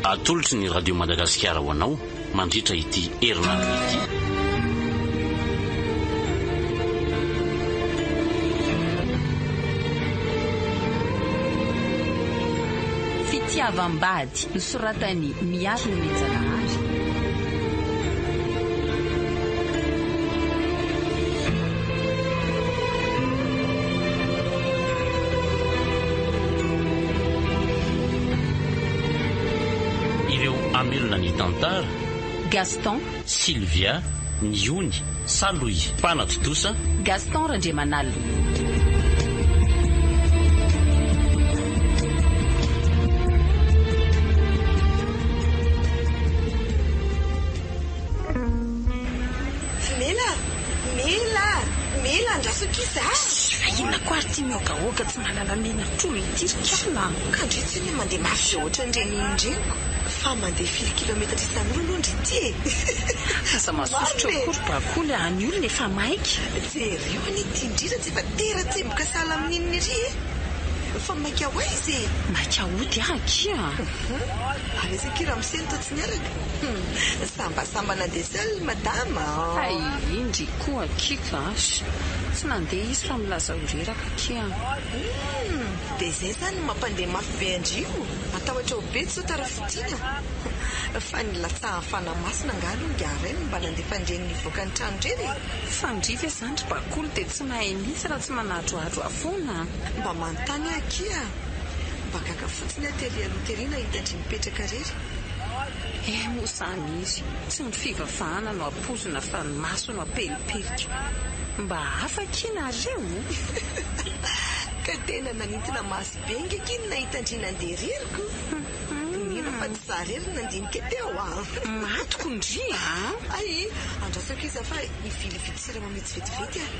Atolotry ny Radio Madagasikara ho anao mandritra ity herinandro ity. Fitiavam-bady, nosoratan'i Mialy Nomenjanahary. Ireo hamelona ny tantara. Gaston. Sylvia, Niony, Salohy, mpanatontosa. Gaston Randriamanalina. Mila! Mila! Mila! Andraso akia za! Fa inona koa ary ity mihogahoga tsy mahalala menatr'olona ity ry kala a! Ka ndry tsy inona mandeha mafy be ohatran'ireny ireny ko! Fa mandeha firy kilometatra isan'ora aloha ndry ity e! Aza masosotra eo koa ry bakoly a! Ny olona efa maika! Jereo anie ity indrindra tsy efa tera-tsemboka sahala amin'inona ery e! Fa maika ho aiza e? Maika hody aho akia a! Ary aiza akia ramose no toa tsy niaraka? Hum! Sambasamba nandeha seul madama an! Hay ndry koa akia gasy! Tsy nandeha izy fa milaza ho reraka akia an! Hum! Dia izay izany no mampandeha mafy be an-dry io? Matahotra ho bedy sao tara fodiana? Fa ny latsahan'ny fanahy masina angaha aloha ingahy Ray no mba nandefa an-dreniny hivoaka ny trano indreny e! Fa ndry ve izany ry bakoly dia tsy mahay mihitsy raha tsy manadrohadro ahy foana an! Mba manontany aho akia! Mba gaga fotsiny aho tery aloha tery nahita an-dry mipetraka irery. Eh moa izany izy, tsy ny fivavahana no ampoizina fa ny maso no apelipelika. Mba hafa akia nareo o! Ka tena nanintona maso be ange akia ny nahita an-dry nandeha irery ko! Mino aho fa tsy za irery no nandinika teo an! Matiko ndry an! Hay, andraso akia za fa hivilividy siramamy etsy vetivety ah!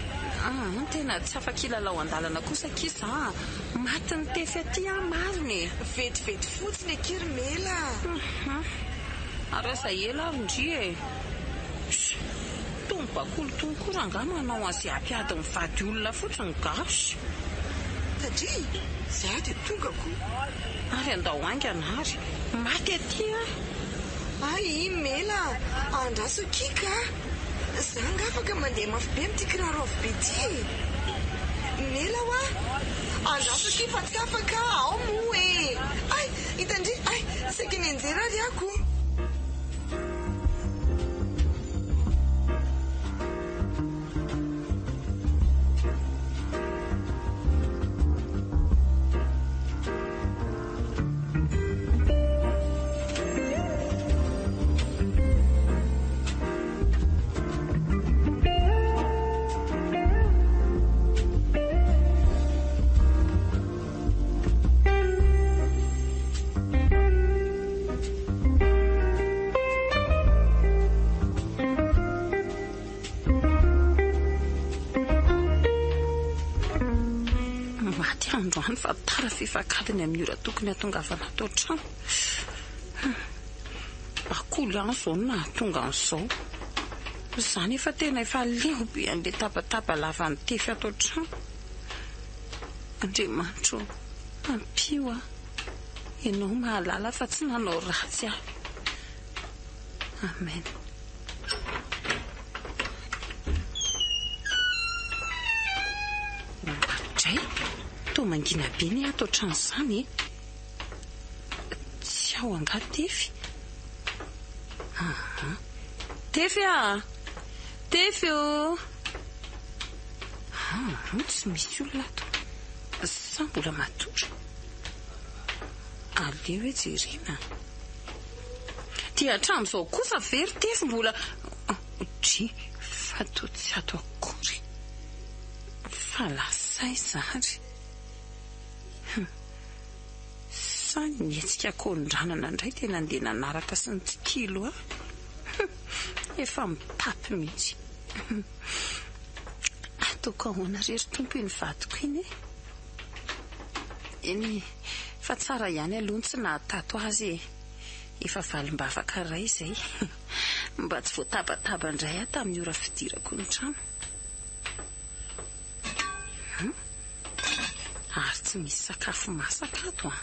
Aa, tena tsy afaka hilalao an-dalana kosa akia za an! Matin'ny tefy aty aho marina e! Vetivety fotsiny akia ry Mela a! Hum! Ary aza ela ary ndry e! Sh! Tony bakoly tony koa rangahy manao an'izay hampiady mivady olona fotsiny gasy! Satria za dia tonga ko! Ary andao haingana ary! Maty aty aho! Hay i Mela a! Andraso akia ka! Za nga afaka mandeha mafy be amin'ity kiraro avo be ity e! Mela hoa! Andraso akia fa tsy afaka aho, ao moa e! Hay! Hitan-dry! Hay! Saika nianjera ary aho ko! Maty androany fa tara fefak'adiny amin'ny ora tokony hatongavana ato an-trano. Bakoly ihany izao no nahatonga an'izao. Izaho nefa tena efa leo be an'ilay tabataba lava nitefy ato an-trano. Andriamanitra ô, ampio aho. Ianao mahalala fa tsy nanao ratsy aho. Amen. Oadray! Toa mangina be ny ato an-trano izany e! Tsy ao angaha Tefy? Aa! Tefy a! Tefy ô! Aa! Tsy misy olona ato. Sa mbola matory? Aleo hoe jerena. Dia hatramin'izao kosa ve ry Tefy mbola. Dry, fa toa tsy ato akory. Fa lasa aiza ary? Hum. Sa nihetsika kôndranana indray dia nandeha nanaraka sy nitsikilo ahy? Hum. Efa mitapy mihitsy. Hum. Ataoko ahoana re ry Tompo iny vadiko iny e? Eny e, fa tsara ihany aloha ny tsy nahatato azy e. Efa valim-bavaka iray izay. Mba tsy voatabataba indray aho tamin'ny ora fidirako ny trano. Hum. Ary tsy misy sakafo masaka ato an.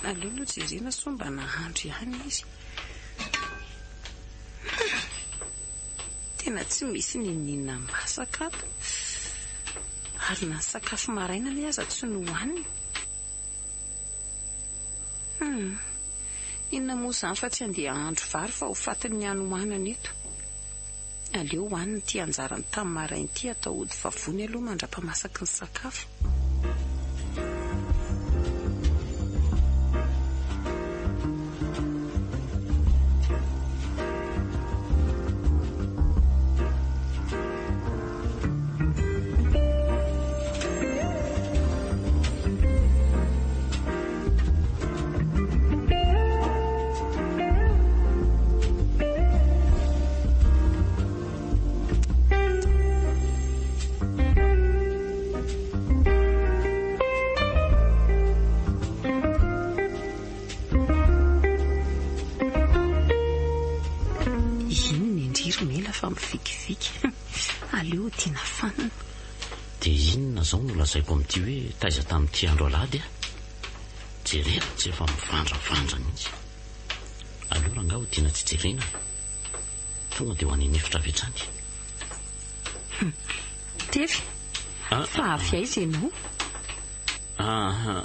Aleo aloha jerena sao mba nahandro ihany izy. Tena tsy misy n'inon'inona masaka ato. Ary na ny sakafo maraina anie aza tsy nohaniny. Hum. Inona moa izany fa tsy handeha hahandro vary fa ho fatin'ny hanoanana eto. Aleo hohanina ity anjarany tamin'ny maraina ity atao ody vavony aloha mandra-pamasaky ny sakafo. Inona indry ry Mela fa mivikiviky. Aleo hodiana fanina. Dia inona izao no lazaiko amin'ity hoe taiza tamin'ity andro alahady aho? Jerena tsy efa mivandravandra mihitsy. Aleo rangaha hodiana tsy jerena e. Tonga dia ho any an'efitra avy hatrany. Hum. Tefy, fa avy aiza ianao?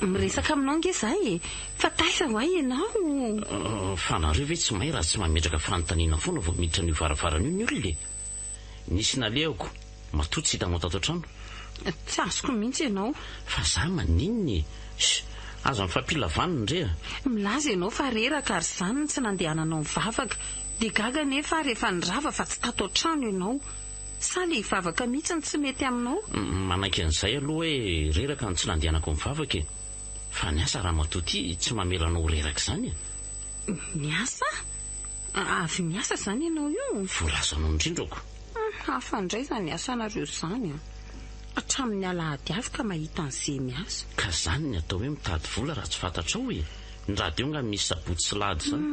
Miresaka aminao ange izaho e! Fa taiza ho ahy ianao? Fa nareo ve tsy mahay raha tsy mametraka fanontaniana foana vao miditra an'io varavarana io ny olona e? Nisy nalehako. Matoa tsy hitanao tato an-trano. Tsy azoko mihitsy ianao. Fa za maninona e? Sh! Aza mifampila vanona ndry a! Milaza ianao fa reraka ary izany no tsy nandehananao nivavaka. Dia gaga anefa aho rehefa nirava fa tsy tato an-trano ianao. Sa le hivavaka mihitsy no tsy mety aminao? Manaiky an'izay aloha hoe reraka no tsy nandehanako nivavaka e! Fa ny asa ramatoa ity tsy mamela anao ho reraka izany e! Miasa? Avy miasa izany ianao io? Voalazanao indrindra ko! Hafa indray izany asanareo izany an! Hatramin'ny alahady avy ka mahita an'ze miasa. Ka zany ny atao hoe mitady vola raha tsy fantatrao e! Ny radio nga misy sabotsy sy lahady zany?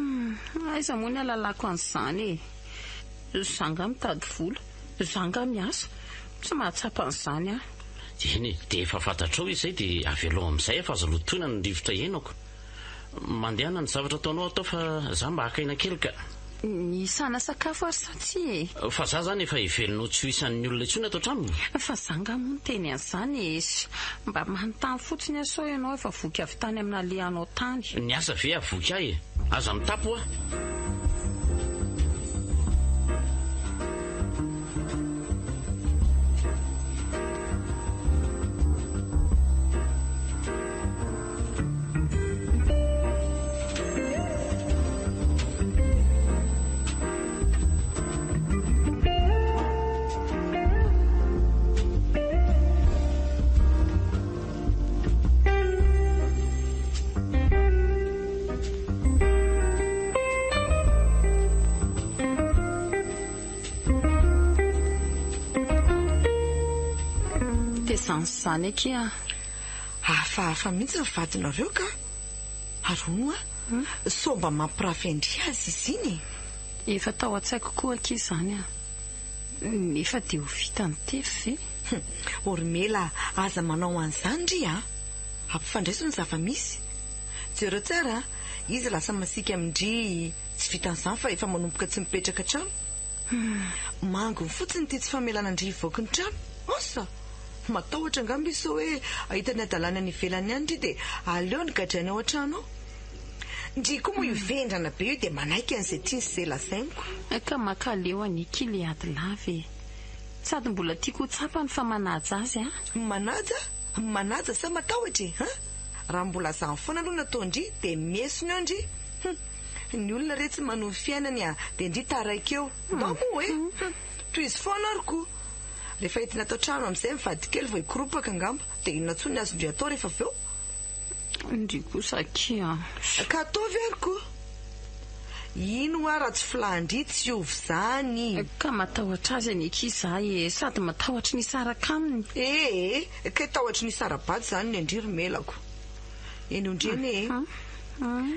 Humm, aiza moa ny ahalalako an'izany e! Za nga mitady vola, za nga miasa, tsy mahatsapa an'izany aho. Eny e, dia efa fantatrao izay dia avelao amin'izay fa aza lotoina ny rivotra iainako. Mandehana ny zavatra ataonao atao fa za mba haka aina kely ka. Ny sana sakafo ary sa tsia e? Fa za zany efa heverina tsy ho isan'ny olona intsony ato an-trano? Fa za nga moa niteny an'izany e! Mba manontany fotsiny aho sao ianao efa voky avy tany amin'ny nalehanao tany. Ny asa ve havoky ahy e? Aza mitapy hoa! Dia izany sy izany akia. Hafahafa mihitsy ny vadinareo ka! Ary hono hoa, sao mba mampirafy an-dry aza izy iny e? Efa tao an-tsaiko koa akia izany an! Nefa dia ho vitan'i Tefy ve? Hum! Ormela a, aza manao an'izany ry a! Ampifandraiso ny zava-misy. Jereo tsara a, izy lasa masiaka amin-dry, tsy vitan'izany fa efa manomboka tsy mipetraka an-trano. Hum! Manginy fotsiny ity tsy famelana an-dry hivoaka ny trano. Asa! Matahotra angamba izy sao hoe hahita ny hadalany any ivelany any ndry dia aleony gadrainy ao an-trano ao. Ndry koa moa io vendrana be io dia manaiky an'izay tiany sy izay lazainiko. Ka mankaleo an'i Ki le ady lava e. Sady mbola tiako ho tsapany fa manaja azy an. Manaja? Manaja sa matahotra e? Hein? Raha mbola zany foana aloha no ataon-dry dia miesona eo ndry. Hum. Ny olona re tsy manohy fiainany a, dia ndry taraiky eo. Ndao moa e! Hum. Tohizo foana ary ko! Rehefa entina ato an-trano amin'izay ny vadikely vao hikoropaka angamba, dia inona intsony ny azon-dry atao rehefa avy eo? Ndry kosa akia a! Ka ataovy ary ko! Ino hoa raha tsy filan-dry tsy hiova izany? Ka matahotra azy anie akia za e! Sady matahotry ny hisaraka aminy. Ee, kay tahotry ny hisara-bady izany ny an-dry ry melako. Eny ondry anie e!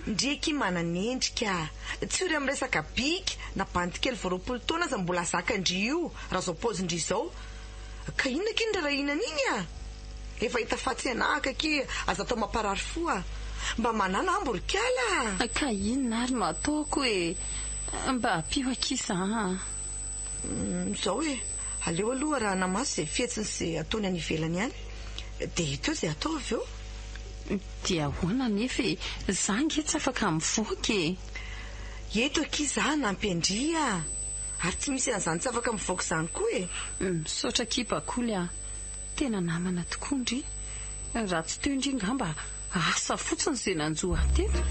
Ndry akia manan'endrika a! Tsy ory amin'ny resaka bika, na bandy kely vao 20 taona aza mbola zakan-dry io raha zao paozin-dry izao. Ka inona akia ny rarahina an'iny a! Efa hita fa tsy hanahaka akia, aza atao mamparary fo a! Mba manana ambo ry kala a! Ka inona ary no ataoko e? Mba ampio akia za a! Izao e, aleo aloha arahana maso izay fihetsiny sy izay ataony any ivelany any, dia hita eo izay atao avy eo. Dia ahoana anefa e? Za ange tsy afaka mivoaka e! Eto akia za hanampy an-dry a! Ary tsy misy an'izany tsy afaka mivoaka izany koa e! Misaotra akia Bakoly a! Tena namana tokoa ndry. Raha tsy teo ndry ngamba asa fotsiny izay nanjo ahy teto.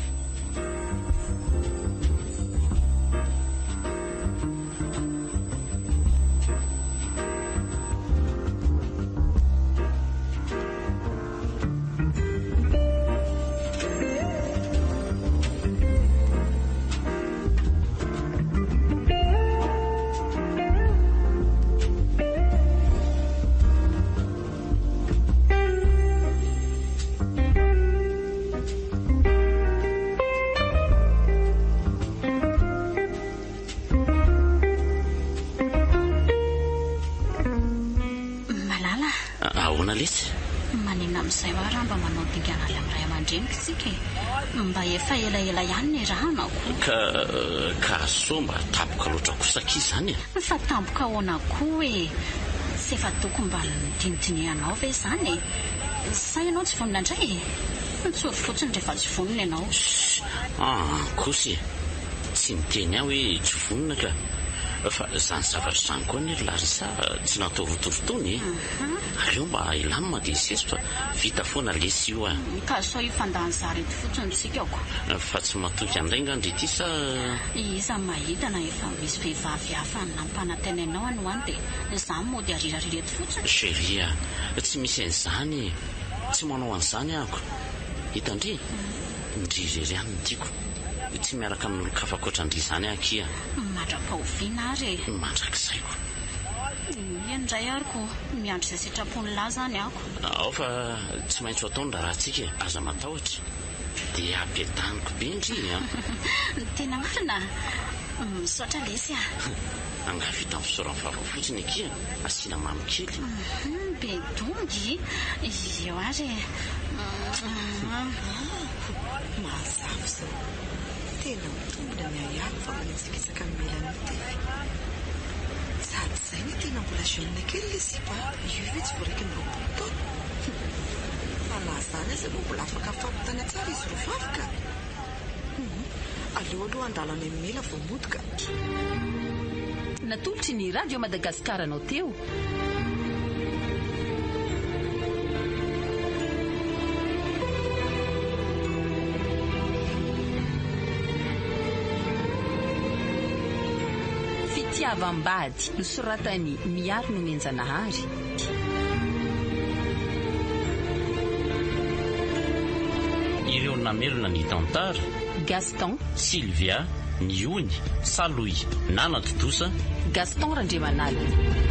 Malala. Ahoana lesy? Maninona amin'izay hoa raha mba manao dingana avy amin'ny ray aman-dreniko isika e? Mba efa elaela ihany niarahana ko. Ka ka soa mba tampoka loatra kosa akia izany e! Fa tampoka ahoana koa e? Tsy efa tokony mba nodinidinihanao ve izany e? Sa ianao tsy vonona indray e? Tsory fotsiny rehefa tsy vonona ianao. Ssss! An kosa e! Tsy niteny aho hoe tsy vonona ka! Fa izany zavatra izany koa anie ry Larissa tsy natao rotorotoana e! Aleo mba hilamina dia hisesy fa vita foana lesy io a! Ka sao hifandany zara eto fotsiny tsika ko! Fa tsy matoky an'ilay nga ndry ity sa? Iza mahita na efa misy vehivavy hafa nampanantenainao any ho any dia za mody arirarira eto fotsiny? Chérie a! Tsy misy an'izany e! Tsy manao an'izany aho ko! Hitan-dry? Ndry irery ihany no tiako. Tsy miaraka amin'olon-kafa ankoatra an-dry izany aho akia. Mandra-pahoviana ary e? Mandrakizay ko. Eny indray ary ko. Miandry izay sitrapon'ny lahy izany aho ko. Ao fa tsy maintsy ho atao ny raharahantsika e. Aza matahotra. Dia ampiadaniko be ndry a. Tena marina? Misaotra lesy a. Angaha vita amin'ny fisaoran'ny vava fotsiny akia, asiana mamy kely. Hum, be dongy. Eo ary e. Mazava izao. Tena mitombina ny ahiahiko fa manitsakitsaka an'i Mélanie Tefy. Sady izay ne tena mbola jeune kely le sipa a! Io ve tsy vao iraika amby 20 taona? Hum. Fa na izany aza aloha mbola afaka mifampitana tsara izy roa vavy ka! Hum. Aleo aloha handalo any amin'i Mela vao mody ka! Natolotry ny Radio Madagascar anao teo. Fitiavam-bady, nosoratan'i Miary Nomenjanahary. Ireo namelona ny tantara. Gaston. Sylvia, Niony, Salohy, Nana Tontosa. Gaston Randriamanalina.